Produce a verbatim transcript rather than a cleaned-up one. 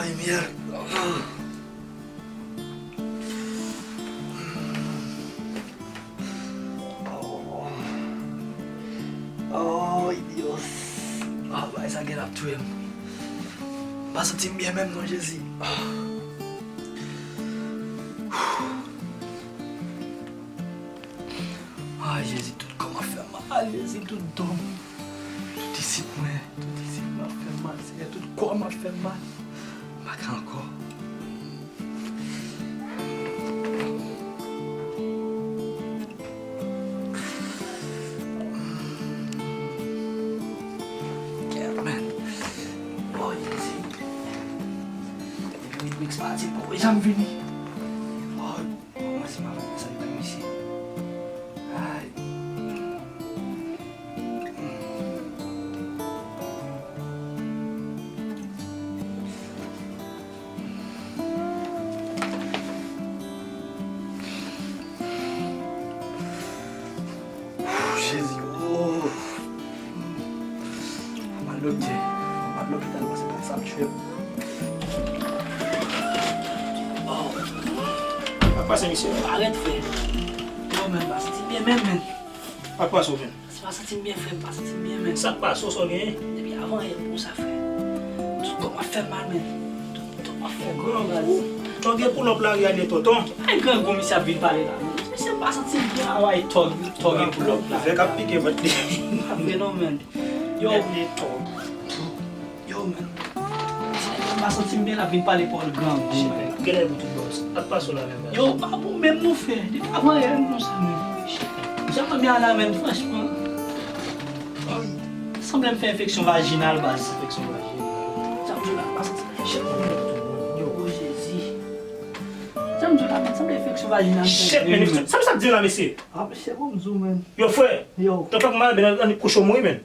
Ay, mèd. Oh. Oh, Dios. Oh, bagay sa gen ap touye m. M pa santi m byen menm non, Jezi. Oh. Ay, Jezi, tout kò m ap fè m mal. Ay, Jezi, tout do m. Tout isit mwen, tout isit mwen ap fè m mal, Senyè, tout kò m ap fè m mal. M pa ka ankò. Yeah, man. Oh, Jezi. Depi Remix pati, poko janm vini. Oh. Bon, mwen se madanm sa li bay misye. Ay. Jezi, oh. Fò m al doktè. Fò m al lopital paske bagay sa ap tchwe m. Oh. Sa k pase, misye? Parèt, frè. Yo, men, m pa santi m byen menm, men. Sa k pase w, men? M pa santi m byen, frè, m pa santi m byen, men. Sa k pase w, sa w genyen? Depi avan yè m konsa, frè. Tout kò m ap fè m mal, men. Tout, tout kò m ap fè m mal, baz. Tòg gen pull up lari a de tonton. Ay, grangou misye ap vin pale la, men. Misye, m pa santi m byen. Awa, e tòg, tòg gen pull up la. Fè k ap pike vant li. Pa vre non, men. Yo, men tòg. Yo, men. M pa santi m byen, l ap vin pale pawòl grangou, men. Genlè pou tout bòs. Ak pa sou la menm, baz. Yo, pa bon menm non, frè. Depi avan yè m konsa, men. Jan m ye a la, men, franchman. Sanble m fè enfeksyon vajinal, baz. Enfeksyon vajinal. Jan m ye la, pa santi m byen. Yo, o Jezi. Jan m ye la, men, sanble enfeksyon vajinal. Shit, men, sa, sa k di la, mesye? Ah, mesye, bon, m di w, men. Yo, frè. Yo. Tonton malad, men, annik kouche w mouri, men.